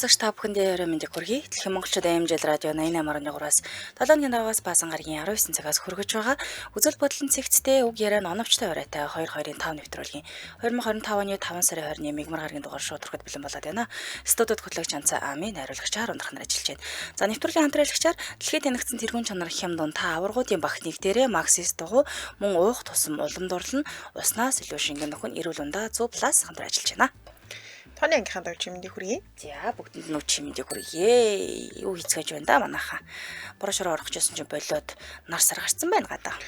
Сонсогч та бүхэндээ орой мэндийг хүргэе. Дэлхийн монголчууд AMJ радио 88.3-аас 7 өдрийн даваас Баасан гарагийн 19 цагаас хүргэж байгаа. Үзэл бодлон цэгцтэй үг яриа нь оновчтой оройтой 2-2-5 нэвтрүүлгийн 2025 оны 5 сарын 20-ны мигмар гарагийн дугаар шууд хүрэхэд бэлэн болоод байна. Студид хөтлөгч Анцаа Ами найруулагчаар ундрах нар ажиллаж байна. За нэвтрүүлгийн хамтраалагчаар дэлхийд танигдсан тэргүүн чанар хямдун та аваргуудын багт нэг дээрээ Максис дугуй мөн уух тусам улам дурлал нь уснаас илүү шингэн нөхөн эрүүл ундаа 100 плюс хамтран ажиллаж байна. Тооны ангийнхаа дагж чимэндийг хүргэе. За бүгдэнд нь өчи мэндийг хүргье. Юу хийцгээж байна да манайхаа. Брошюр орох гэсэн чинь болиод нар сар гарцсан байна гадаа.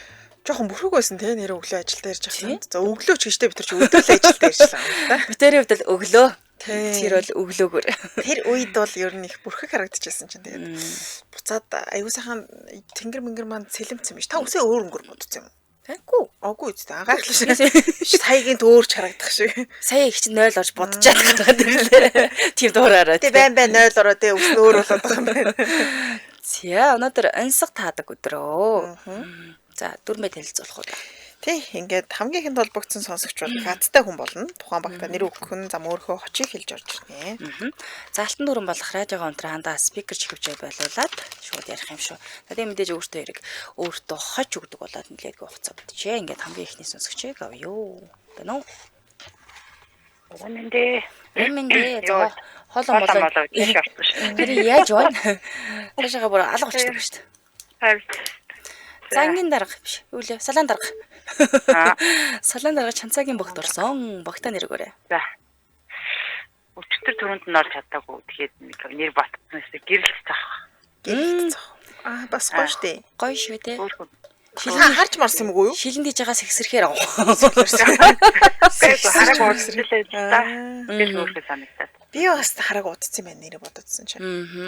Жохон бүрхэг байсан те нэр өглөө ажилдаа ирж ахлаа. За өглөө ч гэжтэй бид нар чи өдөр л ажилдаа иржлээ. Битэрийн хувьд л өглөө. Тий. Тэр бол өглөөгөр. Тэр үед бол ер нь их бүрхэг харагдчихсан чинь тэгээд буцаад аюу сайхан тэнгэр мэнгэр маань сэлэмцсэн биш. Та үсээ өөр өнгөр будсан юм уу? Тэгэхгүй. Огүй үстэй анхаарал шиг. Саягийн төөрч харагдах шиг. Сая их чинь 0 орж будчихад гараад ирлээ. Тийм дуураараа. Тэ байн байн 0 ороо тэ үс нь өөр болоод байгаа юм байна. За өнөөдөр онсог таадаг өдрөө. За дөрмөө танилцуулах уу да. Тий, ингээд хамгийн ихэнд холбогдсон сонсогч бол хаттай хүн болно. Тухайн багта нэр өгөх нь зам өөрхөө хочийг хэлж орж ирнэ. За алтан дүүрэн болох радиогоо унтраа хандаа спикер чихвчээ болиулаад шууд ярих юм шүү. За тийм мэдээж өөртөө хэрэг өөртөө хоч өгдөг болоод нэлээдгүй хугацаа бүтжээ. Ингээд хамгийн ихний сонсогчийг авъя. Байна уу? Үнэн дээ. Үнэн дээ. За хоолон Хоолон болоо. болоо тийш орсон шүү. Тэр яаж байна? Цаашаага бүр алга болчихдог шүү дээ. Харин. За ангийн дарга биш. Юу лээ? Салаан дарга. Аа. Салаан дарга Чанцаагийн богт орсон. Богта нэргөөрэй. За. Өчтөр түрүүнд нь орж чадаагүй. Тэгэхээр нэг нэр батсан гэсэн гэрэлт зах. Гэрэлт цох. Аа бас гоё штэ. Гоё шүү дээ. Өөрхөн. Та харж марсан юм уу юу? Шилэн дийж байгаа сэгсрэхээр авах. Хараг уучлаа л та. Тэр өөрхөн санагдаад. Би бас хараг удцсан юм байна нэрээ бододсон чинь.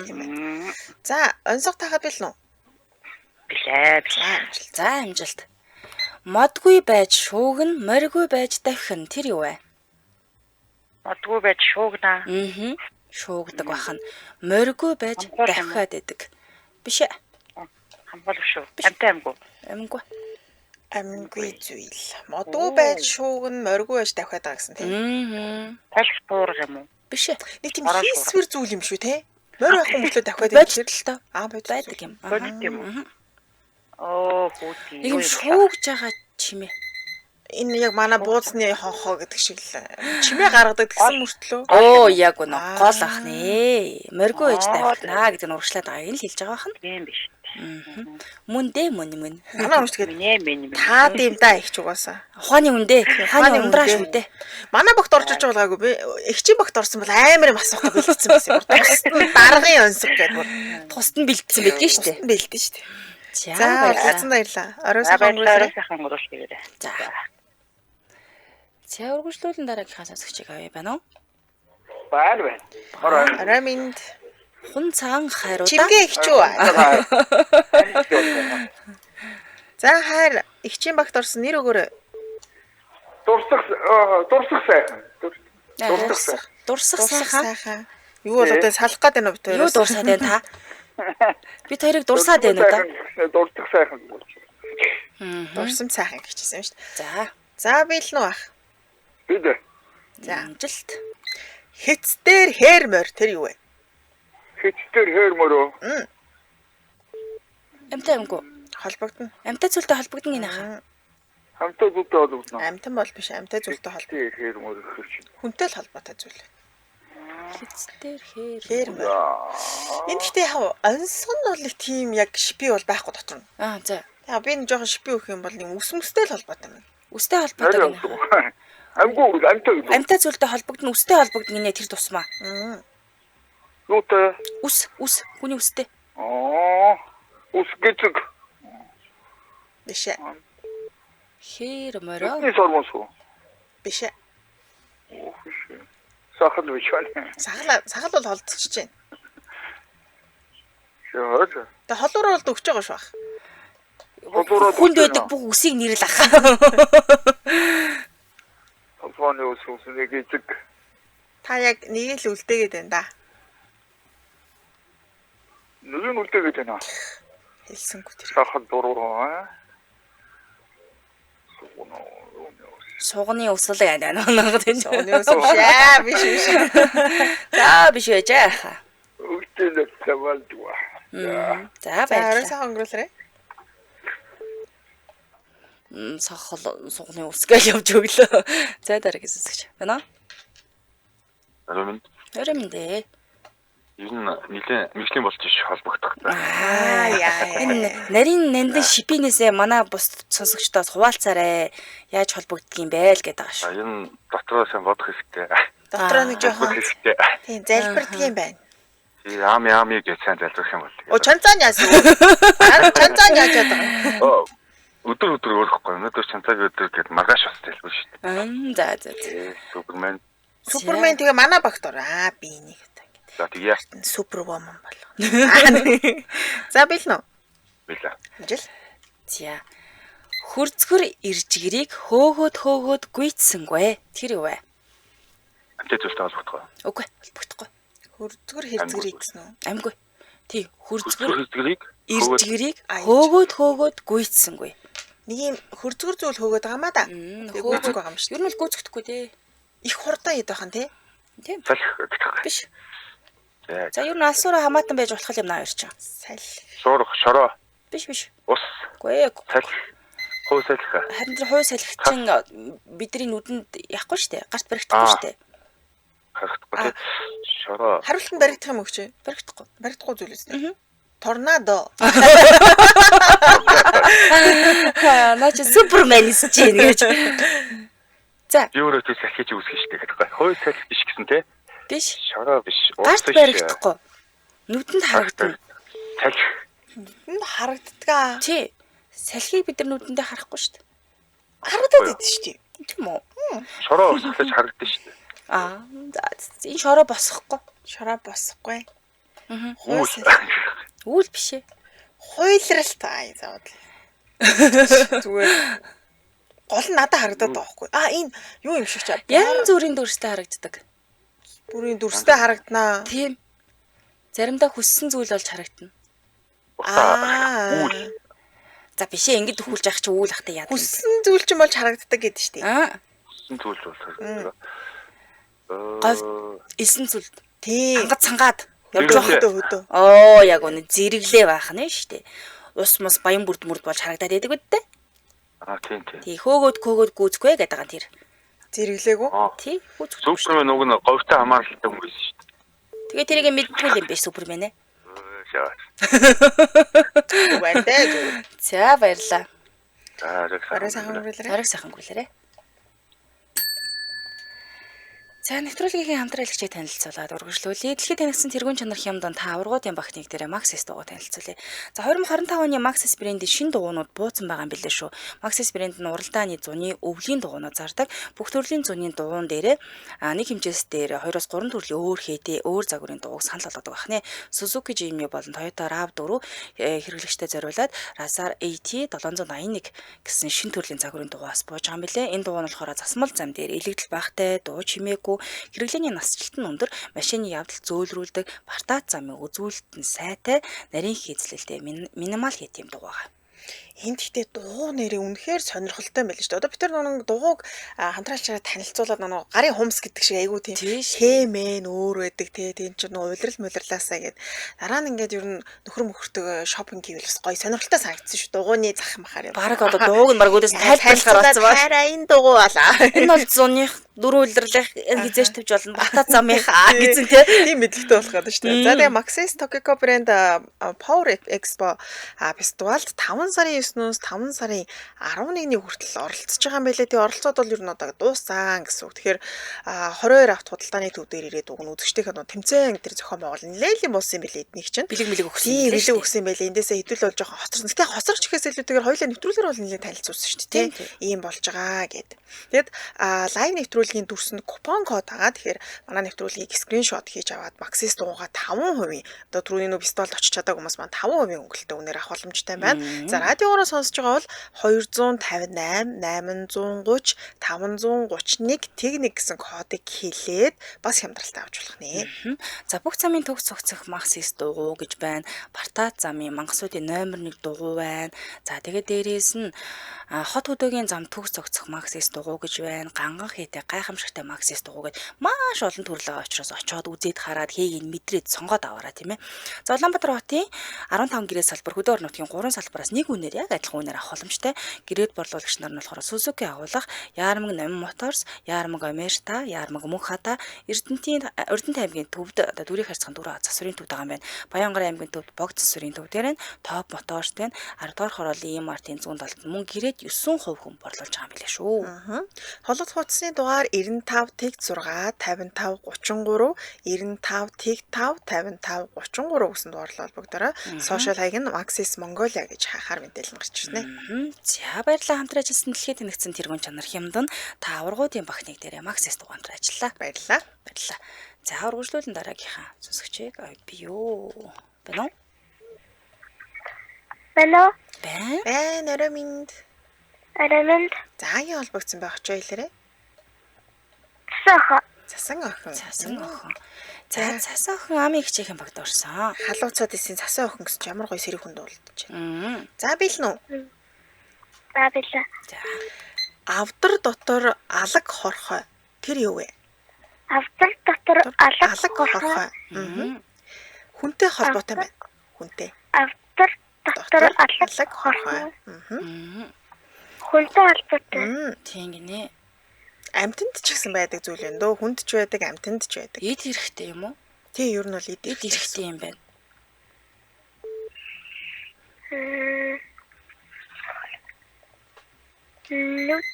Тийм байна. За, онцог тахад бэлэн үү? Билээ. За, амжилт. За амжилт. Модгүй байж шуугна, морьгүй байж давхин. Тэр юу вэ? Модгүй байж шуугнаа. Аа. Шуугдаг бахан. Морьгүй байж Хамгаал юм уу? давхиад байдаг. Биш ээ. Хамгаал шүү. Амтай амгүй. Амингүй. Амингүй зүйл. Модгүй байж шуугна, морьгүй байж давхиад байгаа гэсэн тийм. Аа. Талх туурга юм уу? Биш ээ. Нэг тийм Ороод хийсвэр зүйл юм шүү те. Морь байхгүй мөртлөө давхиад байдаг. Бодит л тоо. Аа, бодит Байдаг юм. Аа. Бодит юм уу? Оо хүүти. Нэг юм шуугж байгаа чимээ. Энэ яг манай бууцны хонхоо гэдэг шиг л чимээ гаргадаг гэсэн мөртлөө. Оо яг үнэ Аа. гол ах нэ. Морьгүй байж Аа. давхнаа гэдэг нь урагшлаад байгааг нь л хэлж байгаа бахан. Тийм биш. Мөн дээ мөн мөн. Манай хүмүүс тэгээд Минь минь минь. таад юм да их ч угаасаа. Ухааны үндэ. Ухааны Ухааны ундраа үндэ. шүү дээ. Манай багт орж иж байгаагүй би эгчийн багт орсон бол амар юм асуух бэлдсэн байсан. Бүр Тусад нь даргын онцог гэдэг бүр Тусад нь бэлдсэн байдгийн шүү дээ. тусад нь бэлдэн шүү дээ. За За баярлалаа. оролцсон баярлалаа. Орой За сайхан баярлалаа. өнгөрүүлээрэй. Орой сайхан өнгөрүүлээрэй. За. За үргэлжлүүлэн дараагийнхаа сонсогчийг авъя байна уу? Байна байна. Орой. Орой минь Хун цагаан хайруудаа. чимгээ эгч үү? За хайр эгчийн багт орсон нэр өгөөрэй. Дурсах дурсах сайхан. Дурсах сайхан. Дурсах Дурсах сайхан. сайхан. Юу болоод байна? Салах гээд байна уу бид Юу хоёроос? дурсаад байна та? Бид хоёрыг дурсаад байна уу да? Дурсах сайхан. Дурсам сайхан гэжсэн юм шүү дээ. За. За бэлэн үү ах? Бид За. Амжилт. Хэц дээр хээр морь тэр юу вэ? хэцтэр хээр мөрөө. Амтай амгүй. Холбогдно. Амтай зүйлтэй холбогдно гинэ хаа. Хамтаа зүгтэй холбогдно. Амтан бол биш, амтай зүйлтэй холбогдно. Тэр хээр мөр гэхэр чинь. Хүнтэй л холбоотой зүйл. Хэцтэр хээр. Хээр морь. Энэ гэхдээ яг онцгой нь бол нэг тийм яг шипи бол байхгүй дотор нь. Аа за. Яг би нэг жоохон шипи өгөх юм бол нэг үс мөстэй л холбоотой юм. Үстэй холбоотой гинэ. хаа. Амгүй амтай гэдэг. Амтай зүйлтэй холбогдно, үстэй холбогдно гинэ тэр тусмаа. Юутай? Үс, үс, хүний үстэй. Аа. Ус гэцэг. Биш ээ. Хээр морой. Бидний сормоос уу? Биш ээ. Сахал биш байна. Сахал сахал бол холдчихж байна. Шөө. Тэгээ холуураа бол өгч байгаа шүү ах. Холуураа Хүнд байдаг бүх үсийг нэрлэх ах. Толгойн ус ус нэг гэцэг. Та яг нэг л үлдээгээд байна да. Нэг нь үлдээгээд байна. Хэлсэнгүй тэр. Сахал дуруу. Аа. Суганы усал гэдэг нэг тийм. Суганы ус биш аа, биш биш. За биш байж аа. Өгтөл тавалдва. За За орой баярлалаа. сайхан өнгөрүүлээрэй. Сохол суганы ус гэж явж өглөө. За дараагийн сонсогч. Байна уу? Орой минь Орой минь дээ. ер нь нэлээд мэрэгжлийн болж иш холбогдох та. Аа яа. Энэ нарийн нандин шипинээсээ манай бус сонсогчдоос хуваалцаарэ. Яаж холбогддог юм бэ л гэдэг байгаа А шүү. ер нь дотроо сайн бодох хэрэгтэй. Дотроо нэг Бодох жоохон хэрэгтэй. тийм залбирдаг юм байна. Тий, ам ами гэж сайн залбирх юм бол. Оо чанцаа яасан. Харин чанцаа яаж яадаг. Оо, өдөр өдөр өөрөхгүй. Өнөөдөр чанцаагийн өдөр гэд маргааш бас залбир шүү дээ. За за за. Тий, Супермен. Супермен тэгээ манай багт ор. Аа би энийг одоо ингэ. За тэгье. Супервумен болгоно. Аа, За бэлнэ үү? Билээ. Амжил. За. Хөрцгөр иржгэрийг хөөгөөд хөөгөөд гүйцсэнгүй. Тэр юу вэ? Амтай зүйлтэй холбогдох. Үгүй холбогдохгүй. Хөрзгөр хэрзгэрийг гэсэн үү? Амгүй. Тий, хөрцгөр Хөрзгөрийг иржгэрийг А, ирж. хөөгөөд хөөгөөд гүйцсэнгүй. Нэг юм хөрзгөр зүйл хөөгөөд байгаа маа да. Тэгээ гүйцэхгүй байгаа юм шүү. Ер нь л гүйцэхгүй дээ. Их хурдан ид байхан тий. Тийм. салхи гэдэг. Биш. За, За ер нь алсуураа хамаатан байж болох юм наа хоёр чинь. Саль. Шуурх, шороо, Биш биш. ус, Үгүй ээ. салхи, хуу салхи. Харин тэр хуу салхи чинь бидний нүдэнд яахгүй штэ. Гарт баригдахгүй штэ. Харагдахгүй тий. Шороо. Хариулт нь баригдах юм өгч. Баригдахгүй. Баригдахгүй зүйл үстэй. Торнадо. Ха, наа чи супермен чинь гэж. За, Би өөрөө тэр салхи чи үүсгэн штэ гэдэг. Хуу салхи биш гэсэн тий. биш. Шороо биш. Ус Гарт биш. баригдахгүй. Нүдэнд харагдана. Салхи. Энд харагддаг. Тий. Салхийг бид нар нүдэндээ харахгүй штэ. Харагдаад идэв шүү дээ. Тийм үү? Шороо усглаж харагдана штэ. Аа, за энэ шороо босохгүй. Шороо босохгүй. Үүл. Үйл биш ээ. Хуйлралт аа заавал. Зүгээр гол нь надад харагдаад байгаа байхгүй. Аа энэ юу юм шиг чаа. Янз бүрийн дүрстэй харагддаг. Бүрийн дүрстэй харагданаа. Тийм. Заримдаа хүссэн зүйл болж харагдана. Аа. Үүл. За биш ээ, ингэж төхүүлж явах чи үйл ахтай яадаг. юм бэ? Хүссэн зүйл чинь болж харагддаг гэдэг шүү дээ. Аа, Хүссэн зүйл бол харагдана. Говь. элсэн зүйл Тийм. ангад сангаад Явж Зэрэглээ. хөдөө хөдөө. Оо, яг үнэ зэрэглээ байх нэ штэ. Ус мус баян бүрд мөрд болж харагдаад байдаг үдтэй. Аа тийм тийм. Тий, хөөгөөд хөөгөөд гүйцэхгүй гэдэг байгаа тэр. Зэрэглээгүй. Аа. Тий, гүйцэхгүй. Супермен уг нь говьтой хамааралтай хүн байсан шүү дээ. Тэгээ тэрийг мэддгүй юм биш супермен ээ. Шаа. Зүгээр дээ зүгээр. За баярлаа. За, Орой сайхан өнгөрүүлээрэй. Орой сайхан өнгөрүүлээрэй. За нэвтрүүлгийн хамтран хэлэгчийг танилцуулаад үргэлжлүүлье. Дэлхийд танигдсан тэргуун чанар хямдан та аваргуудын багт нэг дээрээ Maxis дугуй танилцуулъя. За 2025 оны Maxis брендийн шинэ дугуйнууд бууцсан байгаа юм билээ шүү. Maxis брэнд нь уралдааны зуны өвлийн дугуйнууд зардаг. Бүх төрлийн зуны дугуйн дээрээ нэг хэмжээс дээр 2-3 төрлийн өөр хээтэй өөр загварын дугуйг санал болгодог байна. Suzuki Jimny болон Toyota RAV4 хэрэглэгчдэд зориулаад Razr AT 781 гэсэн шинэ төрлийн загварын дугуй бас бууж байгаа юм билээ. Энэ дугуй нь болохоор засмал зам дээр илэгдэл багтай, дуу чимээгүй, хэрэглээний насжилт нь өндөр, машины явдал зөөлрүүлдэг, бартаат замын үзүүлэлт нь сайтай, нарийн хийцлэлтэй минимал хийт юм дугуй байгаа. Энд гэхдээ дугуй нэрээ үнэхээр сонирхолтой юм байл шүү дээ. Одоо бид нар нэг дугуйг хамтраалчаараа танилцуулаад нэг гарын хумс гэдэг шиг айгүй тийм Тийм шүү. хэмээн өөр байдаг те. Тийм ч нэг улирал мулирлаасаа гээд дараа нь ингээд ер нь нөхөр мөхөртөө шопинг хийвэл бас гоё сонирхолтой санагдсан шүү. Дугуйны зах махаар юм. Бараг одоо дууг нь бараг үүдээс нь тайлбарлахаар болсон байна. Хараа энэ дугуй балаа. Энэ бол зуных дөрөв улирлах энэ хизээш тавьж болно. Бата замынх аа гэсэн тий. Тийм мэдлэгтэй болох гэдэг шүү дээ. За тэгээ Maxis Tokyo брэнд Power Expo фестивалд 5 сарын 9-өөс 5 сарын 11-ний хүртэл оролцож байгаа юм байлээ. Тэгээ оролцоод бол ер нь одоо дууссан гэсэн үг. Тэгэхээр 22 авт худалдааны төв дээр ирээд уг нь үзэгчдийнхээ нөө тэмцээн тэр зохион байгуул нэлээд юм болсон юм байлээ эднийг чинь. Бэлэг мэлэг өгсөн Тийм, юм бэлэг өгсөн юм байлээ. Эндээсээ хэдүүл бол жоохон хоцорсон. Гэтэ хоцорч гэхээс илүүтэйгээр хоёулаа нэвтрүүлгээр бол нэлээд танилцуулсан шүү дээ. Тийм, Тийм. Ийм болж байгаа гэд. Тэгэд лайв нэвтрүүлгийн дүрсэнд купон код байгаа. Тэгэхээр манай нэвтрүүлгийг скриншот хийж аваад Maxis дугуйгаа 5% одоо түрүүний нөө фестивалд очиж чадаагүй хүмүүс маань 5% өнгөлтөө үнээр авах боломжтой байна. За радиогоор дугаараа сонсож байгаа бол 258 830 531 тэг 1 гэсэн кодыг хэлээд бас хямдралтай авч болох нэ. За бүх замын төгс цогцох Maxis дугуй гэж байна. Партат замын мангасуудын номер 1 дугуй байна. За тэгээд дээрээс нь хот хөдөөгийн зам төгс цогцох Maxis дугуй гэж байна. Ганган хийтэй гайхамшигтай Maxis дугуй гэд маш олон төрөл байгаа учраас очиод үзээд хараад хэйг нь мэдрээд сонгоод аваарай тийм ээ. За Улаанбаатар хотын 15 гэрээ салбар хөдөө орон нутгийн 3 салбараас нэг үнээр яг адилхан үнээр авах боломжтой. Гэрээд борлуулагч нар нь болохоор Suzuki агуулгах, Яармаг Номин Моторс, Яармаг Амерта, Яармаг Мөнхата, Эрдэнэт аймгийн төвд одоо дүрийн харьцан дөрөв засварын төвд байгаа юм байна. Баянгар аймгийн төвд Богд засварын төв дээр нь Топ Моторс байна. 10 дугаар хороолын EMRT-ийн зүүн талд мөн гэрээд 9% хүн борлуулж байгаа юм билээ шүү. Холбогд хуудасны дугаар 95 тэг 6 55 33 95 тэг 5 55 33 гэсэн дугаарлал холбогдороо. Сошиал хаяг нь Maxis Mongolia гэж хайхаар мэдээлэл гарч ирнэ. За баярлалаа хамтран ажилласан дэлхийд тэнэгцэн тэргуун чанар хямдан та аваргуудын багтныг дээрээ Maxis дугаар хамтран ажиллаа. Баярлалаа. Баярлалаа. За үргэлжлүүлэн дараагийнхаа сонсогчийг би юу байна уу? Байна уу? Байна. Байна, орой минь. Орой минь. За аян холбогдсон байх очоо хэлээрэй. Цасах. Цасан охин. Цасан охин. За цасан охин амын хичээхэн багт орсон. Халууцаад исэн цасан охин гэсэн чи ямар гоё сэрэг хүн дуулдаж байна. За бэлэн үү? За бэлэн. За. Авдар дотор алаг хорхой. Тэр юу вэ? Авдар дотор алаг хорхой. Хүнтэй холбоотой байна. Хүнтэй. Авдар дотор алаг хорхой. Хүнтэй холбоотой. Тийм гинэ. Амьтанд ч гэсэн байдаг зүйл юм дөө. Хүнд ч байдаг, амьтанд ч байдаг. Эд хэрэгтэй юм уу? Тий, ер нь бол эд хэрэгтэй юм байна. Нүд.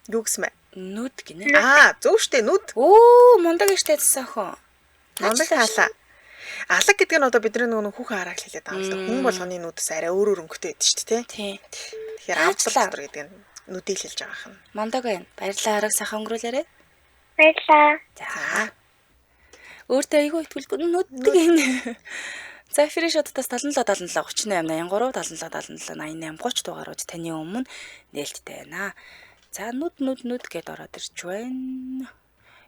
Юу гэсэн бэ? Нүд гинэ. Аа, зөв штэ нүд. Өө, мундаг штэ цасан охин. Мундаг таалаа. Алаг гэдэг нь одоо бидний нөгөө хүүхэн харааг хэлээд байгаа юм л да. Хүн болгоны нүдс арай өөр өөр өнгөтэй байдаг шүү дээ, тий. Тэгэхээр авдар дотор гэдэг нь нүдийг хэлж байгаа юм. Мундаг байна. Баярлалаа хараг сайхан өнгөрүүлээрэй. Баярлалаа. За. Өөртөө айгүй итгэлгүй нүд гинэ. За фреш одтаас 77 77 38 83 77 77 88 30 дугаарууд таны өмнө нээлттэй байна. За нүд нүд нүд гэд ороод ирж байна.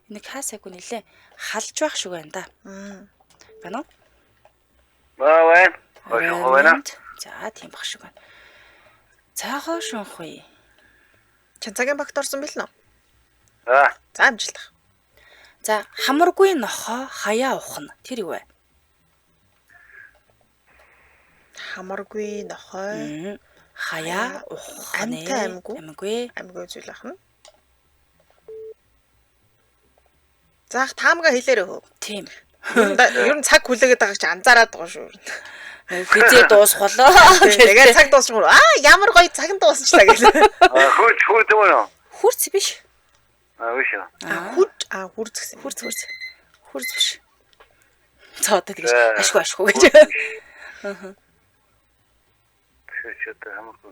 Энийг хаасайгүй нэлээ халж байх шиг байна да. Байна уу? Баа байна. Хошин байна. За тийм баг шиг байна. За хошин хуй. Чанцагийн багт орсон бэл нөө? За. За амжилт. За хамаргүй нохоо хаяа ухна. Тэр юу вэ? Хамаргүй нохой хаяа ухна. Амтай амгүй. Амгүй. Амгүй зүйл ахна. За таамга хэлээрэй хөө. Тийм. Ер нь цаг хүлээгээд байгааг чи анзаараад байгаа шүү. Хизээ дуусах болоо. Тэгээд цаг дуусах. Аа ямар гоё цаг нь дуусчлаа гэлээ. Хурц хурц юм уу? Хурц биш. Аа биш үү. Аа хурц аа хурц гэсэн. Хурц хурц. Хурц биш. За одоо тэгэж ашгүй ашгүй гэж. Аа. Тэгэхээр чи одоо хамаагүй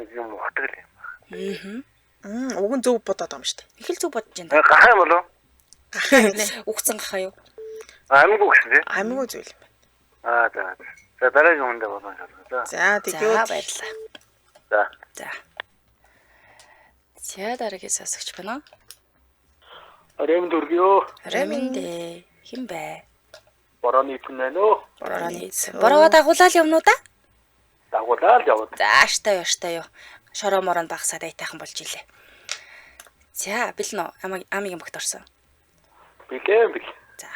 нэг юм ухдаг л юм байна. Аа. Уг нь зөв бодоод байгаа юм шүү дээ. Их л зөв бодож байна. Гахаа юм болов? Гахаа гинэ. Үгцэн гахаа юу? Амигүй гэсэн тий. Амигүй зүйл юм байна. Аа за. За дараагийн хүндээ болон шалгаа. За. За тэгвэл баярлалаа. За. За. За дараагийн сонсогч байна уу? Оройн дүргийөө. Оройн дээ. Хэн бэ? Борооны эзэн байна уу? Борооны эзэн. Бороо дагуулаад явна уу да? Дагуулаад явна. За ааштай юу ааштай юу. Шороо мороо багсаад аятайхан болж илээ. За бэлэн үү? Амигийн багт орсон. Бэлэн бэл. За.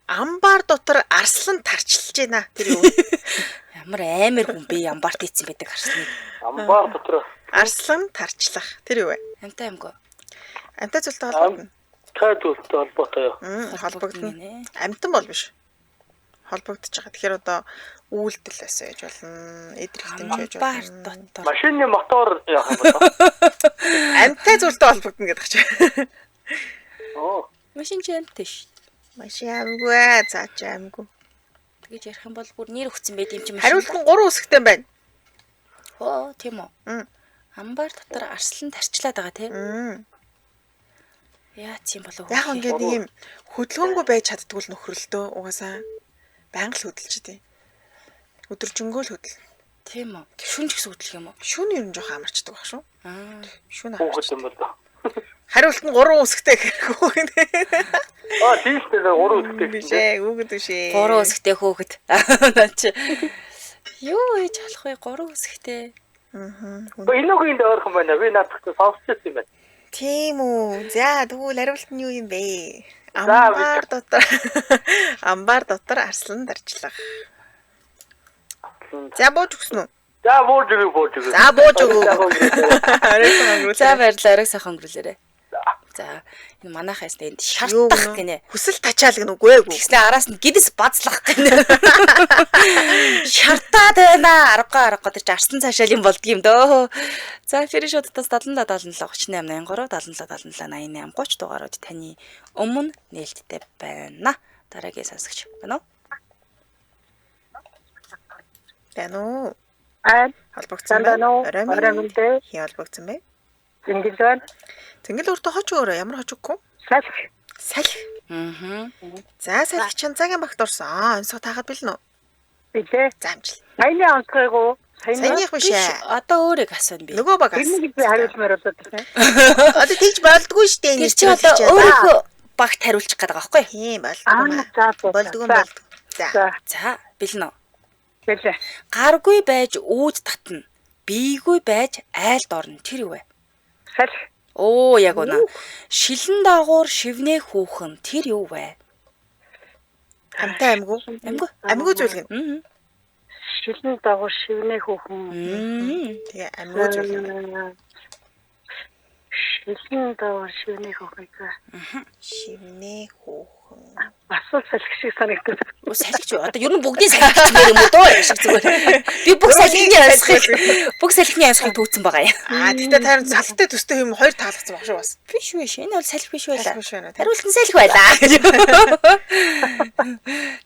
Амбар дотор арслан тарчилж байна. Тэр юу? Ямар амар хүн бэ? Амбарт ийцэн байдаг арсланыг. Амбар дотор арслан тарчлах. Тэр юу вэ? Амтай амгүй. Амтай зүйлтэй холбогдно. Амтай зүйлтэй холбоотой юу? Холбогдно. Амтан бол биш. Холбогдож байгаа. Тэгэхээр одоо үйлдэл байсан байж болно. Эд хэрэгтэн байж болно. Амбар дотор. Машины мотор яах юм бэ? Амтай зүйлтэй холбогдно гэдэг чинь. Оо. Машин чи амтай ш. Машин амгүй. За чи амгүй. Тэгэж ярих юм бол бүр нэр өгсөн байд юм чи машин. Хариулт нь 3 үсгтэй байна. Оо, тийм үү? Амбар дотор арслан тарчлаад байгаа тий. Яа тийм болов уу? Яг ингээд нэг юм хөдөлгөөнгүй байж чаддгүй л нөхрөлтөө угаасаа байнга л хөдөлж идэв. Өдөржингөө л хөдөл. Тийм үү. Шүн ч гэсэн хөдлөх юм уу? Шүн ер нь жоохон амарчдаг баг шүү. Аа. Шүн Хүүхэд амарчдаг. юм бол. Хариулт нь 3 үсгтэй гэхгүй нэ. Аа тийм шүү дээ 3 үсгтэй Биш гэсэн. ээ, хүүхэд биш ээ. 3 үсгтэй хөөхд. Наа чи. Юу хийж болох вэ? 3 үсгтэй. Аа. Энэ үгийн энд ойрхон байна. Би наадах сонсч байсан юм байна. Тийм үү. За тэгвэл хариулт нь юу юм бэ? За, Амбар дотор амбар дотор арслан дарчлах. За бууж өгсөн үү? За бууж өгөө бууж өгөө. За бууж өгөө. Оройн өнгөрүүлээ. За баярлалаа. Оройн сайхан өнгөрүүлээрэй. За энэ манайхаас энд шартах гинэ. Хүсэл тачаал гэнэ үгүй ээ. Тэгснэ араас нь гидс базлах гинэ. Шартаад байна. Аргагүй аргагүй тэр чи арсан цаашаал юм болдго юм дөө. За фэри шуудтаас 77 77 38 83 77 77 88 30 дугаарууд таны өмнө нээлттэй байна. Дараагийн сонсогч байна уу? Байна уу? Аа, Холбогдсон байна уу? Орой Орой минь. минь дээ. Хин холбогдсон бэ? Зингэл байна. Тэнгэл өөртөө хож өөрөө ямар хож өгөхгүй? Салхи. Салхи. Аа. За салхи чанцаагийн багт орсон. Аа, онцгой таагаад бэлнэ үү? Билээ. За амжил. Саяны онцгойг уу? Саяных биш Биш ээ. одоо өөрийг асууна би. Нөгөө баг ас. Тэрнийг би хариулмаар болоод байна. Одоо тэгж болдгоо штэ Тэр чи одоо өөрийнхөө багт хариулчих гээд байгаа байхгүй юу? Тийм Аа, болдгоо маа. за, за, Болдгоо за. болдгоо. За. За, За бэлнэ үү? билээ. Гаргүй байж үүд татна. Бийгүй байж айлд орно. Тэр юу вэ? Салхи. Оо яг үнэ. Шилэн даагуур шивнээ хүүхэн тэр юу вэ? Амтай амгүй. Амгүй. Амгүй зүйл гэнэ. Мм. Шилэн дагуур шивнээ хүүхэн. Мм. Тэгээ амгүй зүйл гэнэ. Шилэн дагуур шивнээ хүүхэн. За. Шивнээ хүүхэн. Бас л салхи шиг санагдав. Оо салхич юу? Одоо ер нь бүгдийн салхич мэр юм уу дөө шиг зүгээр. Би бүх салхины онцгой бүх салхины онцгой төвцөн байгаа юм. Аа тэгтээ таарн салхитай төстэй юм хоёр таалагдсан баг шүү бас. Биш биш. Энэ бол салхи биш байлаа. Салхи биш байна уу, тийм. Хариулт нь салхи байлаа.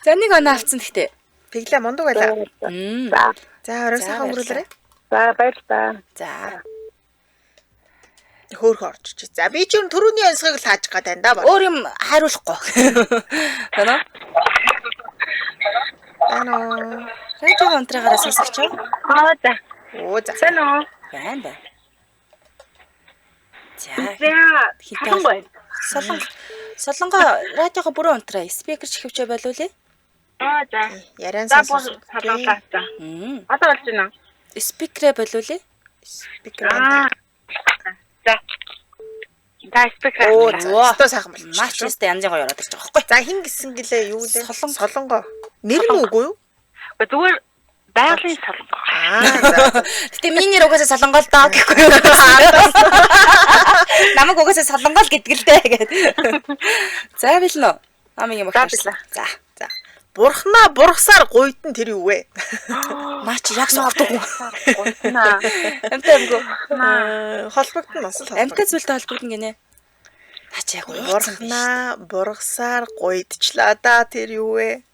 За нэг оноо авцсан гэхдээ. Тэглээ мундаг байлаа. Мм. За, За орой За, сайхан өнгөрүүлээрэй. за баярлалаа. За. Хөөхө орж ич. За би ч юм түрүүний онцгойг л тааж гад байна да. Өөр юм хариулахгүй. Байна уу? Байна уу? Радио унтраагаараа сонсогч юу? Аа, за. Оо за. Сайн уу? Байна байна. За. За, Хитээ. солонгой. Солонго. Солонгоо радиого бүрэн унтраа. Спикер чихвчээ болиулээ. Аа, за. Яриан За, бүр сонсох. солонглаа. За. Мм. Одоо болж байна уу? Спикерээ болиулээ. Спикер байна. Аа. За. За, спикер. Оо за. Оо. Өстой сайхан болчих. Наач өстэй янзын гоё ороод ирж байгаа байхгүй. За хин гисэн гэлээ юу лээ? Солонго. Солонгоо. Нэр нь үгүй юу? Зүгээр байгалийн солонгоо. Аа за. Гэтэ миний нэр угаасаа солонгоо л доо гэхгүй юу? Намайг угаасаа солонгоо л гэдэг л дээ гэд. За бэлнэ үү? Амигийн За, багш. бэлээ. За. За. Бурхнаа бурхсаар гуйдан тэр юу вэ? Наа чи яг согтуугүй. Гуйснаа. Амтай амгүй. Аа, Холбогдсон бас л Амтай холбогдсон. зүйлтэй холбогдно гинэ. Наа чи яг ууцсан биш. Бурхнаа бурхсаар гуйдчлаа да тэр юу вэ?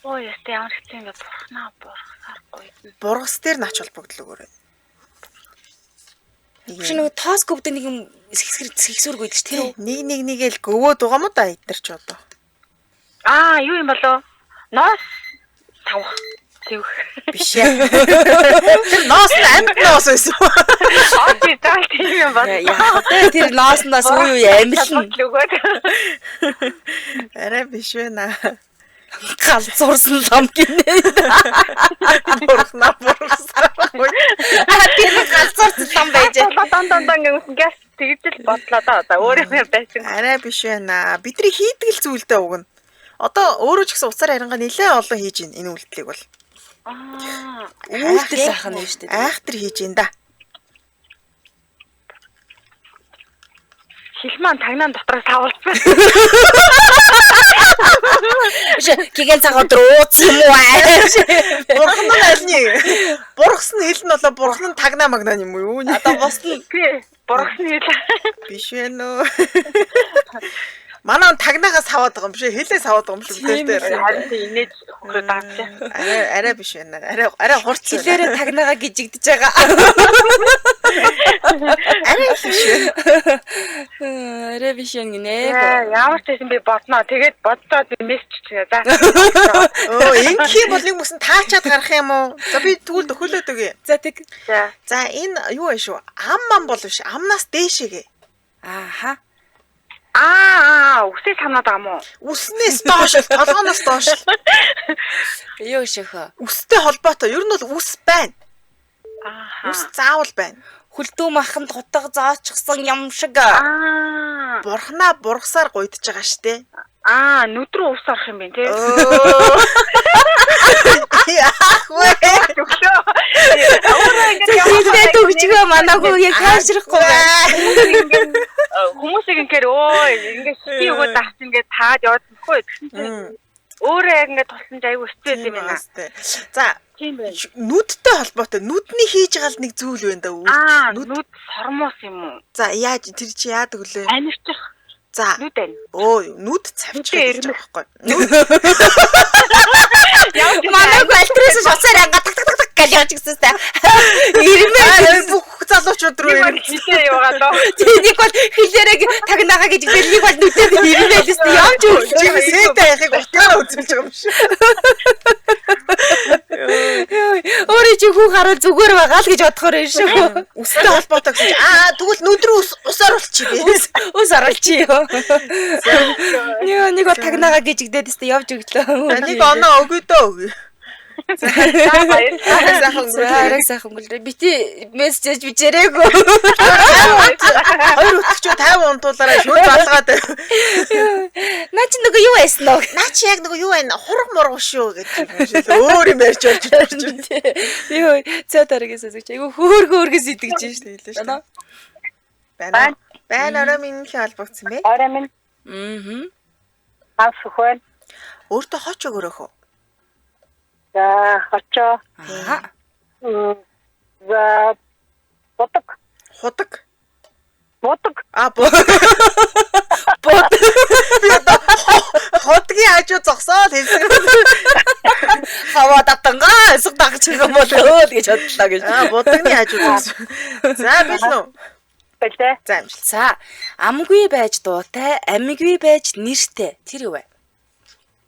Ой, ястай ямар хэцүү юм бэ? Бурхнаа бурхсаар гуйдна. Бургас дээр нач холбогдлоо өгөөрэй. Биш нөгөө тоос гөвдөг нэг юм сэгсгэр сэгсүр гүйдэж тэр үү? Нэг нэг нэгээл гөвөөд байгаа мó да эднэр ч одоо. Аа, юу юм болов? Ноос тавх. Тэвх. Биш ээ. Тэр ноос нь амьд ноос байсан. Аа, тий, за тийм юм байна. Яг тэ тэр ноосноос үе үе амилна. Өгөөд. Арай биш вэ наа. Галзуурсан лам гинэ. Бурхнаа бурхсаар гуйд. Аа тэр галзуурсан лам байж. Дан дан дан гэсэн гяс тэгж л бодлоо да. Одоо өөр юм байсан. Арай биш вэ наа. Бидний хийдэг л зүйлдээ уг нь. Одоо өөрөө ч гэсэн уцаар харингаа нэлээ олон хийж ийн энэ үйлдэлийг бол. Аа. Үйлдэл ах нь шүү дээ. Айхтар хийж ийн да. Хил маань тагнаан дотроос тавуулсан. Биш гигэн цаг өдөр ууцсан юм уу? Бурхан нь аль нь? Бургас нь хэл нь болоо бурхан нь тагнаа магнаа юм уу? Юу? Одоо бус нь Тий, бургасны хил. Биш вэ нөө. Манай он тагнаагаас саваад байгаа юм биш ээ. Хэлээ саваад байгаа юм шиг Тийм бид ээ. дээр. Харин тийм инээж хөхрөө даацсан. Арай арай биш байна. Арай арай хурц. байна. Хэлээрээ тагнаага гжигдэж байгаа. Арай л биш байна. Арай биш юм гинэ. Ямар ч байсан би бодноо. Тэгээд боддоо би мессеж чинээ. За. Өө ингэх юм бол нэг мөсөн таачаад гарах юм уу? За би тэгвэл төхөөлөд өгье. За тэг. За. За энэ юу вэ шүү? Ам ам бол биш. Амнаас дээшээгээ. Ааха. Аа, үсээ санаад байгаа юм уу? Үснээс доош, толгооноос доош. Юу шөхөө. Үстэй холбоотой. Ер нь бол үс байна. Аа. Үс заавал байна. Хөлдөө маханд хутга зоочихсон юм шиг. Аа. Бурхнаа бургасаар гуйдаж байгаа штэ. Аа, нүд рүү ус орох юм байна тий. Өө. Яах вэ? Өглөө. Өөрөө ингэж Хэлээ төгжгөө манаагүй яг тайшрахгүй байна. Ингээд хүмүүсийг ингээд өө ингээд шити өгөөд дагч ингээд таад яваад нөхгүй тэгсэн чинь өөрөө яг ингээд тулсан ч айгүй хэцүү юм байна. За Тийм байна. нүдтэй холбоотой. Нүдний хийж байгаа л нэг зүйл байна да. Аа, Нүд. нүд сормоос юм уу? За яаж тэр чи яадаг лээ? Анирчих За. нүд байна. Өө нүд цавчих Нүдээ гэж байгаа байхгүй. Манаагүй альтрээс шосоор анга так так так так гал явж гисэн та. Ирмээ Нүд бүх залуучууд руу Нэг бол ирэх. хилээ яваад лоо. Нэг бол хэлээрээ тагнаага гэж гэл нэг бол нүдээр ирмээ л гэсэн явж өглөө. Чи сэтэ яхыг утгаараа үзүүлж байгаа юм шиг. Өөрөө чи хүн харуул зүгээр байгаа л гэж бодохоор юм шүү. Үстэй холбоотой гэсэн чи аа тэгвэл нүд рүү ус оруулчих би. Ус оруулчих ёо. Ёо нэг бол тагнаага гжигдээд өстө явж өглөө. Нэг оноо өгөө дөө өгье. За баярлалаа. Сайхан За арай сайхан өнгөлрөө. Бити мессеж бичээрээгүй. Хоёр өтгчөө 50 унтуулаарай шүд балгаад. Наа чи нөгөө юу байсан нөө? Наа чи яг нөгөө юу байна? Хург мург шүү гэж юм шиг. Өөр юм ярьж орж ирж байна. Йоо, цаа дараагаас сонсогч. Айгу хөөр хөөргөөс итгэж шин. Тэгэлээ шүү. Байна. Байна. Байна орой минь хэ холбогдсон бэ? Орой минь Аа. ганц хөх байна. Өөртөө хоч өгөөрөх үү? За, очоо. Аа. За, бодог. Худаг. Бодог. А будаг. Бод. Би одоо худгийн хажуу зогсоол хэлсэн. Хаваа татангаа эсэг дагч юм бол өө л гэж бодлоо гэж. А будагны хажуу зогсон. За бэлэн үү? Бэлээ. За амжилт. За, амгүй байж дуутай, амиггүй байж нэртэй. Тэр юу вэ?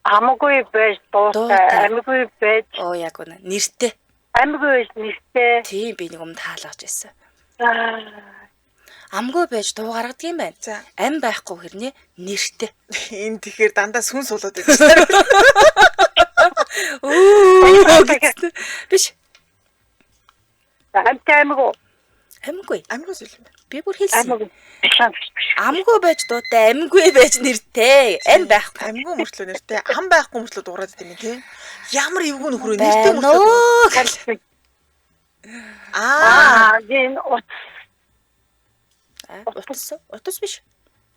Амгүй байж Дуутай. дуутай, амгүй байж, Оо яг үнэ. Нэртэй. амгүй байж нэртэй. Тийм би нэг юм таалгаж байсан. Аа, Амгүй байж дуу гаргадаг юм байна. За. Ам байхгүй хэрнээ нэртэй. Энэ тэгэхээр дандаа сүнс болоод байсан. Өө гэсэн. Биш. Амтай амгүй. Амгүй. Амгүй зүйл юм байна. Би бүр хэлсэн. Амгүй. Биш биш. Амгүй байж дуутай, амгүй байж нэртэй. Ам байхгүй. Амгүй мөртлөө нэртэй, ам байхгүй мөртлөө дуурайд идэм юм тий. Ямар эвгүй нөхрөө нэртэй Байна мөртлөө. уу? Аа, Аа, энэ ут Утас утас биш.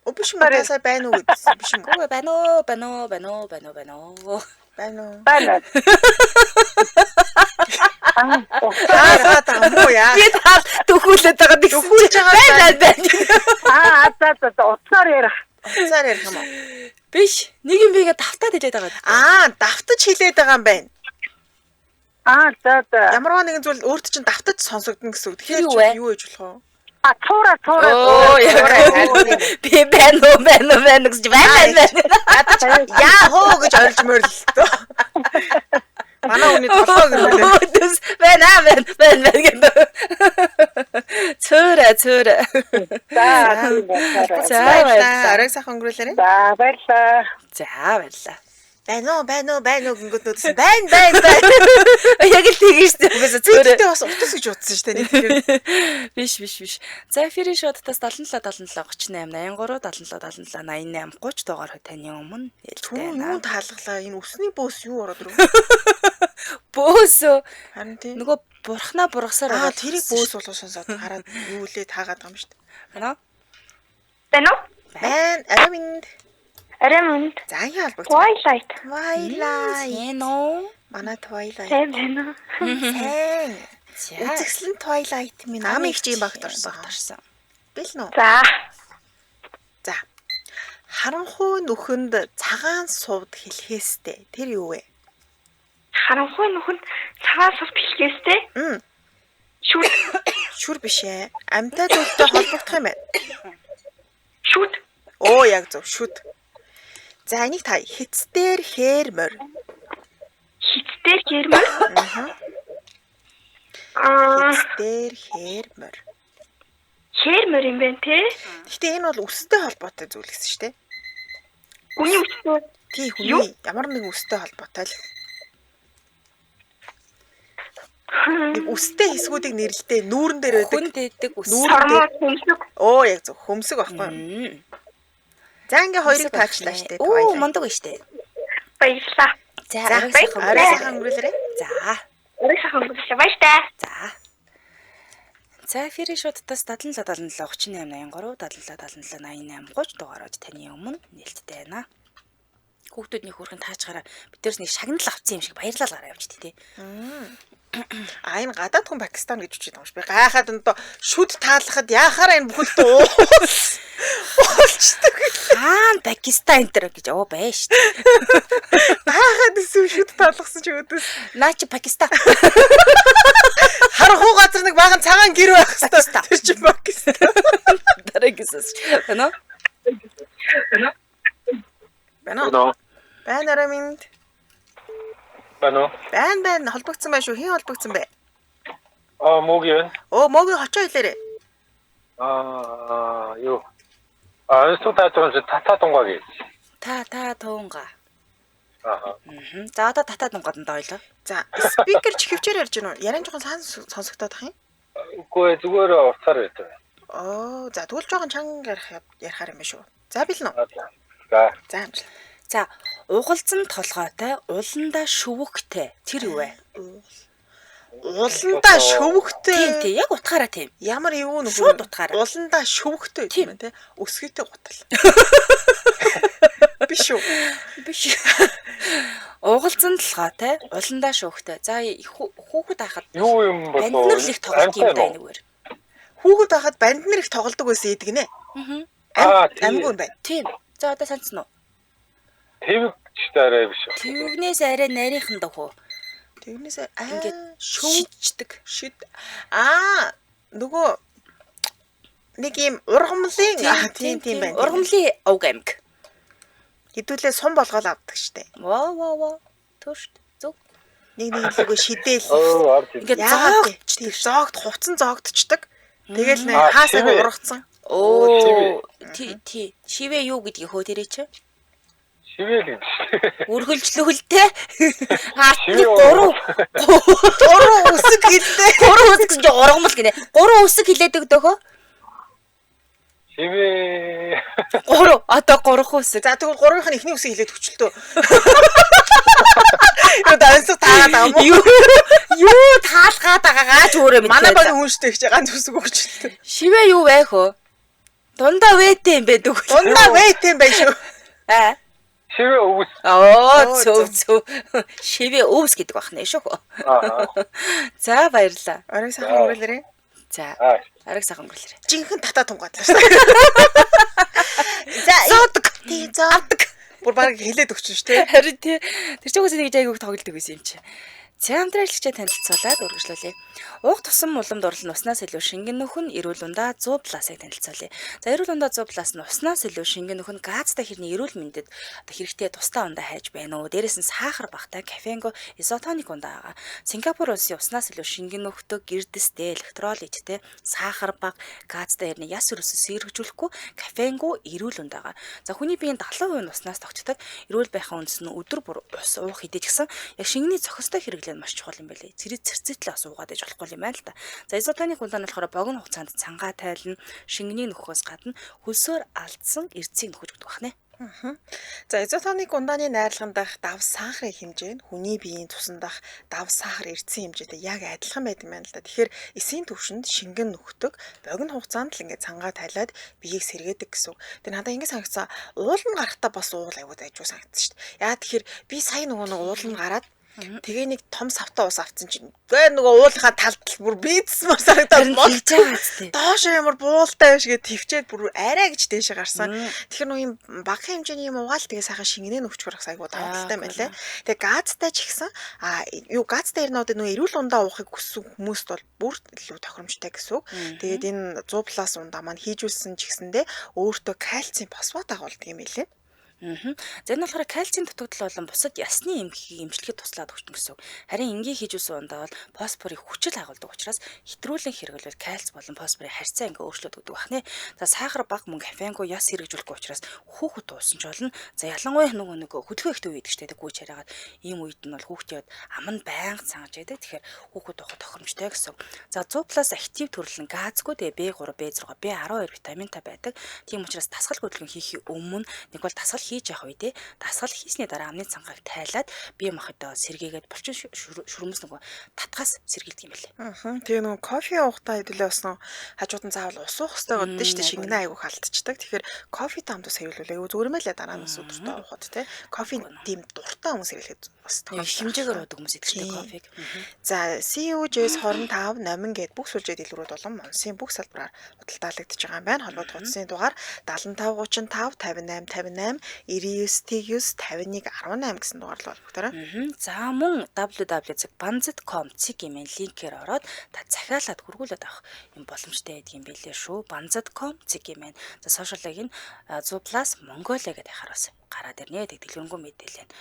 Оо биш юм уу? Та сая байна уу гэдсэн биш юм уу? Үгүй байна уу? Байна уу? Байна уу? Байна уу? Байна уу? Байна уу? байна. Аа, Аа, та муу яа. Би таа төхүүлээд байгаа нэг Төхүүлж байгаа байна байна. аа, за за за утсаар ярих. Утсаар ярих юм уу? Биш. Нэг юм би ингээ давтаад хэлээд байгаа. Аа, давтаж хилээд байгаа юм байна. Аа, за за. Ямарваа нэгэн зүйл өөрт чинь давтаж сонсогдно гэсэн үг. Тэгэхээр Тэр юу вэ? чи юу ээж болох вэ? А, цуура цуура. Оо цуура. Би байна уу? Байна уу? Байна уу гэж байна байна байна. Ядаж яа хөө гэж ойлж морилтоо. Манай хүний толгой гэрүүлээ. Төс байна байна байна байна гэдэг. Цөөрэ цөөрэ. За, тийм байна. За баярлалаа. Оройг сайхан өнгөрүүлээрэй. За, баярлалаа. За баярлалаа. Байна уу, байна уу, байна уу гингөт нүдсэн. Байна, байна, байна. Яг л тэгэн шүү дээ. Угаасаа цөөрэ. Тэгтээ бас утас гэж утсан шүү дээ. Нэг тэгэхээр Биш биш биш. За эфирийн шуудтаас 77 77 38 83 77 77 88 30 дугаар таны өмнө ээлжтэй Түн байна. юу таалгалаа? Энэ үсний бөөс юу ороод ирв? Бөөсөө Харин тийм. нөгөө бурхнаа бургасаар Аа байгаа. тэрийг бөөс болгоо сонсоод хараад юу лээ таагаад байгаа юм шүү дээ. Байна уу? Байна уу? Байна, орой минь. Орой минь. За анхи холбогдсон. Twilight. Twilight. Сайн уу? Манай Twilight. Сайн байна уу? Сайн. За. Үзэсгэлэн Twilight минь ам их жим багт орсон. Багт орсон. Бэлэн үү? За. За. Харанхуй нүхэнд цагаан сувд хэлхээстэй. Тэр юу вэ? Харанхуй нүхэнд цагаан сувд хэлхээстэй. Шүд. Шүр биш ээ. Амьтай зүйлтэй холбогдох юм байна. Шүд. Оо яг зөв шүд. За энийг та хитстээр хээр морь. Хитстээр хээр морь. Аа. Хитстээр хээр морь. Хээр морь юм байна те. Гэхдээ энэ бол үстэй холбоотой зүйл гэсэн шүү дээ. Хүний үстэй. Тий, хүний ямар нэгэн үстэй холбоотой л. Нэг үстэй хэсгүүдийг нэрлэхдээ нүүрэн дээр байдаг. Хүн дээдэг үс. Нүүрэн дээр хөмсөг. Оо яг зөв хөмсөг байхгүй юу? За ингээ хоёрыг таачлаа штэ. Оо мундаг байна штэ. Баярлалаа. За орой сайхан өнгөрүүлээрэй. За. Орой сайхан өнгөрүүлээ. Баяртай. За. За эфирийн шуудтаас 77 77 38 83 77 77 88 30 дугаарууд таны өмнө нээлттэй байна. Хүүхдүүдний хөөрхөн таачгаараа бид тэрс нэг шагнал авсан юм шиг баярлал гараа явж тий. А энэ гадаад хүн Пакистан гэж үчихэд байгаа юм шиг. Би гайхаад энэ шүд таалахад яхаараа энэ бүхэлдээ уулчдаг. Хаан Пакистан энэ төр гэж оо байж шүү. Гайхаад эсвэл шүд таалгасан чи өдөөс. Наа чи Пакистан. Харанхуй газар нэг баахан цагаан гэр байх хэвээр. Тэр чи Пакистан. Дараагаас. Байна уу? Байна уу? Байна орой минь. Байна уу? Байна байна холбогдсон байх шүү. Хэн холбогдсон бэ? Аа Мөгийн байна. Оо Мөгийн хочоо хэлээрэй. Аа юу. Аа энэ тааж байгаа юм чи тата тунгаа гэж. Та тунгаа. Аа. За одоо тата тунгаад нь ойлоо. За спикер чихвчээр ярьж гэнэ үү? Яриан жоохон сан сонсогдоод ах юм. Үгүй зүгээр уцаар байдаг. Оо за тэгвэл жоохон чанга ярихаар юм байна шүү. За бэлэн үү? За. За амжилт. За угалзан толгойтой, уландаа шүвэгтэй. Тэр юу вэ? Уландаа шүвэгтэй. Тийм тийм, яг утгаараа тийм. Ямар юу нөхөр? Шууд утгаараа. Уландаа шүвэгтэй гэдэг юм те. Өсгийтэй гутал. Биш үү? Биш. Угалзан толгойтой, уландаа шүвэгтэй. За хүүхэд байхад юу юм бол банднар их тоглолт юм да энэгээр. Хүүхэд байхад банднар их тоглодог байсан идэгнэ. Аа. Амьгүй юм байна. Тийм. За одоо санацсан уу? Тэвэг ч арай биш. Тэвгнээс арай нарийнхан дах уу? Тэвгнээс ингээд шүвчдэг. Шид. Аа нөгөө нэг юм ургамлын тийм тийм байна. Ургамлын овг аймаг. Хэдүүлээ сум болгоол авдаг штэ. Ваа ваа ваа. Төршт зөв. Нэг нэг лүгөө шидэл. Ингээд зоогдчихдаг. Зоогд хувцсан зоогдчихдаг. Тэгэл нэг хаасаг ургацсан. Оо тий тий. Шивэ юу гэдгийг хөө тэрэ чи? Шивэ л гэдэг шүү. Үргэлжлүүлэлтэй. Аартны 3 3 үсэг хэллээ. 3 үсэг гэсэн чинь ургамал гинэ. 3 үсэг хилээд өгдөө хөө. Шивэ. 3 одоо 3 үсэг. За тэгвэл 3-ынх нь эхний үсгийг хилээд өчлөлтөө. Юу дансаг таагаад байгаа юм уу? Юу таалгаад байгаагаа ч өөрөө мэдээ. Манай багийн хүн шүү дээ гэж ганц үсэг өгчлээ. Шивэ юу вэ хөө? Дундаа вэтэй юм байдаг. Дундаа вэтэй юм байна шүү. Аа. Шивэ өвс. Оо цөв цөв. Шивэ өвс гэдэг байх нэ шүү. Аа. За баярлалаа. Оройг сайхан өнгөрүүлээрэй. За. Оройг сайхан өнгөрүүлээрэй. Жинхэнэ тата тунгаад л шүү. За зоодог. Тий зоодог. Бүр баг хэлээд өгч шүү дээ. Харин тий. Тэр чинь үгүй нэг айгүйг тоглодог байсан юм чи. За хамтран ажиллагчаа танилцуулаад үргэлжлүүлье. Уух тусам улам дурлал нь уснаас илүү шингэн нөхөн эрүүл ундаа 100 плюсыг танилцуулъя. За эрүүл ундаа 100 плюс нь уснаас илүү шингэн нөхөн газтай хэрний эрүүл мэндэд одоо хэрэгтэй тусдаа ундаа хайж байна уу? Дээрээс нь сахар багтай кофеинго изотоник ундаа байгаа. Сингапур улсын уснаас илүү шингэн нөхдөг гэрдэстэй электролиттэй сахар бага газтай хэрний яс өрөөсөө сэргэжүүлэхгүй кофеинго эрүүл ундаа байгаа. За хүний биеийн 70% нь уснаас тогтдог. Эрүүл байхын үндэс нь өдөр бүр ус уух хэдий ч гэсэн яг шингэний зохистой хэрэглээ маш чухал юм байлээ. Цэрэг цэрцэтэл бас уугаад иж болохгүй юм байна л да. За изотоник ундаа нь болохоор богино хугацаанд цангаа тайлна, шингэний нөхөхөөс гадна хөлсөөр алдсан эрдэсийг нөхөж өгдөг байна. За изотоник ундааны найрлаган дах дав сахарын хэмжээ нь хүний биеийн цусан дах дав сахар эрдэсийн хэмжээтэй яг адилхан байдаг юм байна л да. Тэгэхээр эсийн төвшөнд шингэн нөхдөг богино хугацаанд л ингээд цангаа тайлаад биеийг сэргээдэг гэсэн үг. Тэр надад ингэ санагдсан. Уулан гарахтаа бас уул аягүй дайжгүй санагдсан шүү дээ. Яа тэгэхээр би сая нөгөө нэг уулан гараад Тэгээ нэг том савтай ус авцсан чинь гээ нөгөө уулынхаа талд л бүр бийдсмар санагдаад Харин тэгж байгаа зү. Доош ямар буултай биш гэ төвчээд бүр арай гэж дээшээ гарсан. Тэгэхээр нөгөө юм багахан хэмжээний юм угаал тэгээ сайхан шингэнэ нөхчгөр бас айгуу давуу талтай Аа, байлээ. Тэгээ газтай ч ихсэн а юу газтай ирнэ одоо нөгөө эрүүл ундаа уухыг хүссэн хүмүүст бол бүр илүү тохиромжтой гэсэн үг. Тэгээд энэ 100 плюс ундаа маань хийжүүлсэн ч гэсэндээ өөртөө кальцийн фосфат агуулдаг юм билээ. Аа. За энэ болохоор кальцийн дутагдал болон бусад ясны эмгэхийг эмчлэхэд туслаад өгч гэсэн үг. Харин энгийн хийжүүлсэн ундаа бол фосфорыг хүчил агуулдаг учраас хэтрүүлэн хэрэглэвэл кальц болон фосфорын харьцаа ингээ өөрчлөлт өгдөг бахнэ. За сахар бага мөн кофеингүй яс хэрэгжүүлэхгүй учраас хүүхэд уусан ч болно. За ялангуяа нөгөө хөдөлгөөн ихтэй үед гэдэг чинь гүйч яриагаад ийм үед нь бол хүүхдээ ам нь байнга цангаж яадаг. Тэгэхээр хүүхэд уухад тохиромжтой гэсэн үг. За 100 плюс актив төрөл нь газгүй тэгээ B3, B6, B12 витаминтай байдаг. Тийм учраас дасгал хөдөлгөөн хийхийн өмнө нэг бол дасгал хийж явах үедээ дасгал хийсний дараа амны цангааг тайлаад бие махбодоо сэргээгээд булчин шүрмэс нөгөө татгаас сэргийлдэг юм билээ. Аа. Тэгээ нөгөө кофе уухтаа хэдүүлээ бас нөгөө хажууд нь заавал ус уух хэрэгтэй гэдэг шүү дээ. Шингэнэ айгүйх алдчихдаг. Тэгэхээр кофетэй хамт ус хэрэглүүл айгүй зүгээр мэлээ дараа нь бас өдөртөө уухад те. Кофе тийм дуртай хүмүүс хэрэглэхэд бас Нэг хэмжээгээр уудаг хүмүүс идэх шүү дээ Тийм. кофег. За CUJS 25 номин гээд бүх сүлжээ дэлгүүрүүд болон Монсын бүх салбараар худалдаалагдаж байгаа юм байна. Холбоот утасны дугаар 75 35 58 58 99 99 51 18 гэсэн дугаарлал холбогдорой. Мгм. За мөн www.banzit.com цэг гэмээр линкээр ороод та захиалаад хүргүүлээд авах юм боломжтой байдаг юм билээ шүү. Banzit.com цэг гэмээр. За сошиалыг нь 100 plus Mongolia гэдэг хахаар бас гараад ирнэ. Тэг дэлгэрэнгүй мэдээлэл нь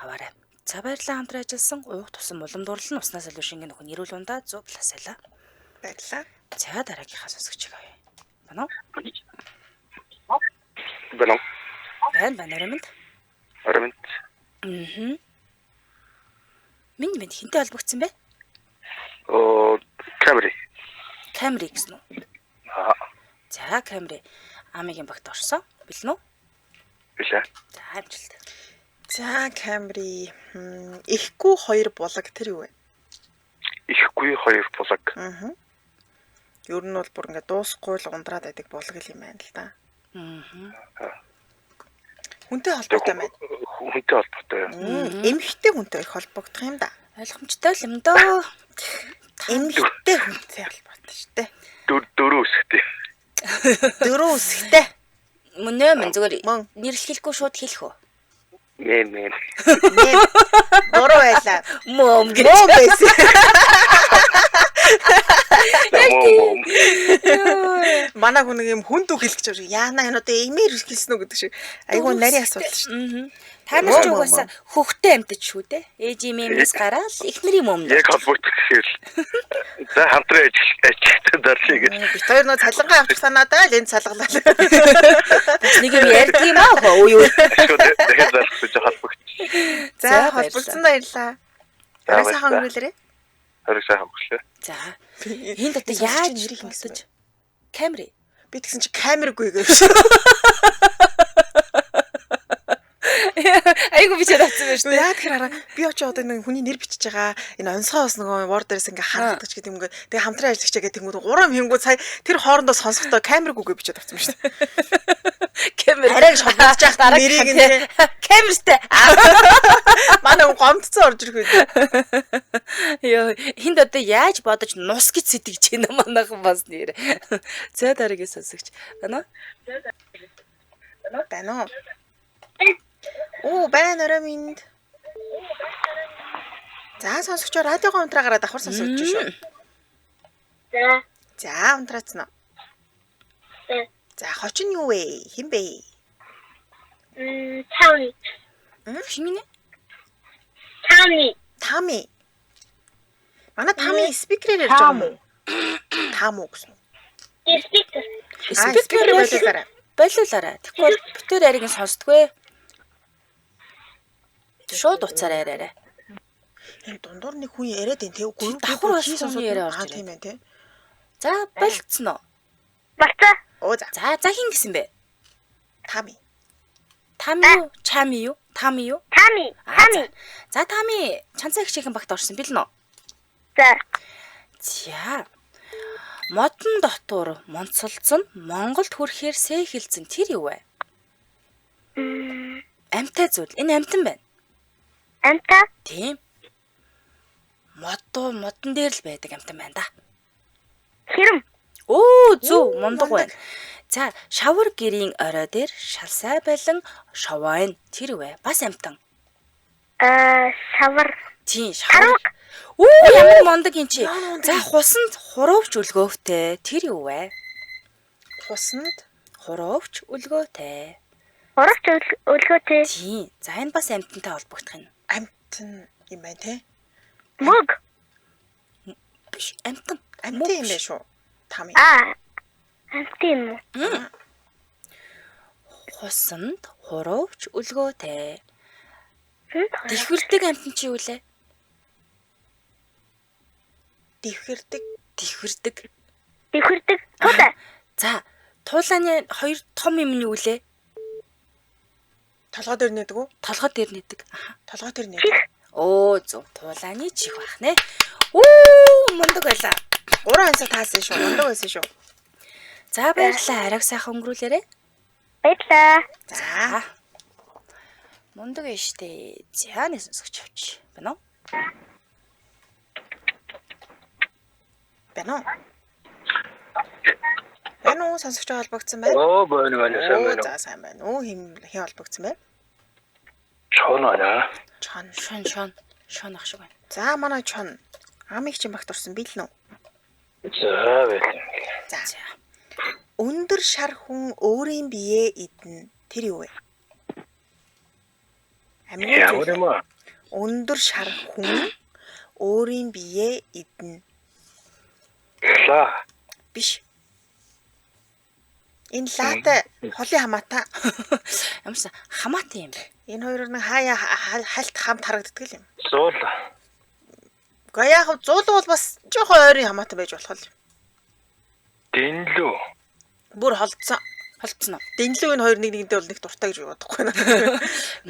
аваарай. За баярлалаа хамтран ажилласан уйх тусан улам дурлал нь уснаас илүү шингэн нөхөн эрүүл ундаа 100 plus байлаа. Баярлалаа. За дараагийнхаа сонсогчийг авъя. Байна уу? Байна уу? Байна байна Ремэнд. Ремэнд. Аа. Минь минь хинтээ холбогдсон бэ? Оо, Камри. Камри гэсэн үү? Аа, За, Камри Амигийн багт орсон. Бэлэн үү? билээ. За, амжилт. За Камри ихгүй хоёр булаг тэр юу вэ? Ихгүй хоёр булаг. Аа. Ер нь бол бүр ингээд дуусахгүй л ундраад байдаг булаг л юм байна л да. Аа. Хүнтэй холбоотой байна. Хүнтэй холбоотой. Эмэгтэй хүнтэй их холбогдох юм да. Ойлгомжтой л юм дөө. Эмэгтэй хүнтэй холбоотой шүү дээ. Дөрөв үсгтэй. Дөрөв үсгтэй. Мөн мөн зүгээр Мөн. нэрлэхэлгүй шууд хэлэх үү? Нэ нэ. Нэ. Буруу байлаа. Мөм гэж. Мөн байсан. Мом мом. Манай хүн нэг юм хүнд үг хэлэх гэж байгаа шиг. Яана энэ одоо эмээр хэлсэн үү гэдэг шиг. Айгуу нарийн асуудал шүү дээ. Аа. Та нар ч Мөн, мөн, угаасаа хөхтэй амьтад шүү дээ. Ээж имээс гараал эхнэрийн мөм. Яг холбогдох гэхээр л. За хамтран ажиллах дарлаа гэж. Бит хоёр нөө цалингаа авчих санаатай л энд салгалаа. Бас нэг юм ярьдаг юм аа хөө юу. Дахиад залах гэж холбогдчих. За За, холбогдсон баярлаа. За, Орой сайхан баярлалаа. өнгөрүүлээрэй. Орой сайхан өнгөрлөө. За. Энд одоо Энэ сонсогчийн яаж нэрийг хин гэсэн бодож Камри. Би тэгсэн чи камергүй гэж. Айгу би чад авсан байж Юу яа тэгэхээр хараа би очиж одоо нэг хүний нэр бичиж байгаа энэ онцгой бас нөгөө Word дээрээс ингээ харагдаж гэдэг юм ингээ тэгээ хамтран ажиллагч гэдэг тэнгүүд гурван хингүү сая тэр хоорондоо сонсохдоо камергүйгээ бичээд авсан юм шүү дээ. Камер. Арай гэж холбогдож байхад нэрийг нь тий. Камертай. Манай хүн гомдсон орж ирэх үед. Йоо, хинд одоо яаж бодож нус гэж сэтгэж байна манайхан бас нэр. За дараагийн сонсогч. Байна уу? Байна уу? Оо байна орой минь. За сонсогчоо радиогоо унтраагаараа давхар сонсогдож шүү. За. За унтраацсан уу? За. За хоч нь юу вэ? Хэн бэ? Тами. Хин гинэ? Тами. Тами. Манай Тами спикерээр ярьж байгаа юм уу? Таму гэсэн. Спикер. Аа, Спикер спикер болиулаарай. Болиулаарай. Тэгэхгүй бол битээр яриг нь сонсдгоо. Шууд уцаар яриарай. Энэ дундуур нэг хүн яриад энэ тэг үгүй Давхар бас хүний яриа орж Аа ирээд. тийм ээ тий. За болцсон уу? Баца. Оо за За за хин гэсэн бэ? Тами. Тами юу? Чами юу? Тами юу? Тами. Аа, Тами. за. За Тами чанцаа хичээхэн багт орсон бэлэн үү? За. За. Модон дотор монцолцсон Монголд хүрэхээр сэхэлцэн тэр юу вэ? Амьтай зүйл. Энэ амьтан байна. Амта. Тийм. Модуу модон дээр л байдаг амтан байна да. Хэрэм. Өө зөв мундаг байна. За шавар гэрийн орой дээр шалсай балан шовоон тэр вэ. Бас амтан. Шавар. Тийм шавар. Үу ямар мундаг юм чи. За хусанд хуруувч өлгөөвтэй тэр юу вэ? Хусанд хуруувч өлгөөтэй. Хуруувч өлгөөтэй. Тийм. За энэ бас амтантай холбогдох юм. Амтан юм байна те. Мөг. Биш амтан. Амтан юм байна шүү. Там. Аа. Амтан юм уу? Хусанд хуруувч өлгөөтэй. Дэвхэрдэг амтан чи юу лээ? Дэвхэрдэг. Дэвхэрдэг. Дэвхэрдэг. Туулай. За, туулааны хоёр том юм нь юу лээ? Толгой дээр нэдэг үү? Толгой дээр нэдэг. Аха. Толгой дээр нэдэг. Өө зөв. Туулааны чих байх нэ. Үү, мундаг байлаа. 3 ансаа таасан шүү. Мундаг байсан шүү. За баярлалаа. Арайг сайхан өнгөрүүлээрэй. Баярлалаа. За. Мундаг ээ штэ. За нэг сонсогч авч. Байна уу? Байна уу? Байна уу? Сонсогчтой холбогдсон байна. Оо байна байна сайн байна. За сайн байна уу? Хэн хэн холбогдсон бэ? Чон байна. Чон. Шон шон. Шон ах шиг байна. За манай чон. Амыг чинь багт орсон бэлэн үү? За бэлэн. За. Өндөр шар хүн өөрийн биеэ идэнэ. Тэр юу вэ? Ямар юм аа? Өндөр шар хүн өөрийн биеэ идэнэ. Ла. Биш. Энэ лаатай холын хамаатай. Ямарсан хамаатай юм бэ? Энэ хоёр нэг хаяа хальт хамт харагддаг юм. Зуул. Гэхдээ яг зуул бол бас жоохон ойрын хамаатай байж болох л. Дэнлүү. Бүр холдсон. Холдсон уу? Дэнлүү энэ хоёр нэг нэгэндээ бол нэг дуртай гэж бодохгүй байна.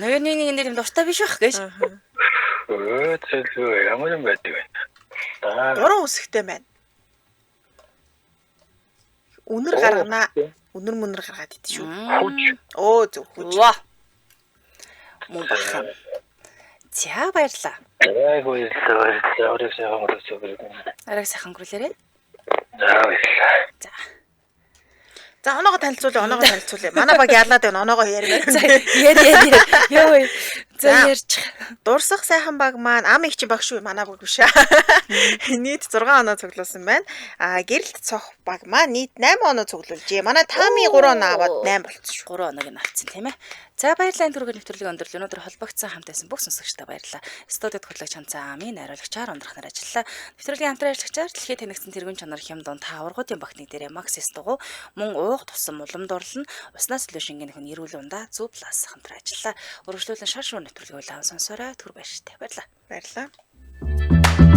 Хоёр нэг нэгэндээ тийм дуртай биш байх гэж. Өө зэлүү ямар юм байдаг вэ? Гурван үсгтэй байна. Үнэр гарганаа. Үнэр мүнэр гаргаад идэв шүү. Хүч. Өө зөв хүч. Ва. Мөн бахан. За баярлалаа. Айг баярлалаа. Баярлалаа. Оройг сайхан өнгөрүүлээрэй. Оройг сайхан өнгөрүүлээрэй. За баярлалаа. За. За оноогоо танилцуулъя, оноогоо танилцуулъя. Манай баг ялаад байна, оноогоо ярмаар. За яар яар. Йоо. За ярьчих. Дурсах сайхан баг маань ам их чи баг шүү, манай баг биш. Нийт 6 оноо цуглуулсан байна. А гэрэлт цох баг маань нийт 8 оноо цуглуулжээ. Манай Тами 3 оноо аваад 8 болцсон шүү. 3 оноог нь авцсан тийм ээ. За баярлалаа энэ түрүүгээр нэвтрүүлгийн өндөрлөө. Өнөөдөр холбогдсон хамт байсан бүх сонсогчдод баярлалаа. Студид хөтлөгч Ханцаа Амийн найруулагчаар Ундрах нар ажиллалаа. Нэвтрүүлгийн хамтран ажиллагчаар дэлхийд танигдсан тэргүүн чанар хям дун та аваргуудын багтныг дээрээ Макс Эстугу мөн уух тусам улам дурлал нь уснаас илүү шингэн нөхөн эрүүл ундаа Зүв плюс хамтран ажиллалаа. Үргэлжлүүлэн шар шуун нэвтрүүлгийг улаан сонсоорой. Түр баяртай. Баярлалаа. Баярлалаа.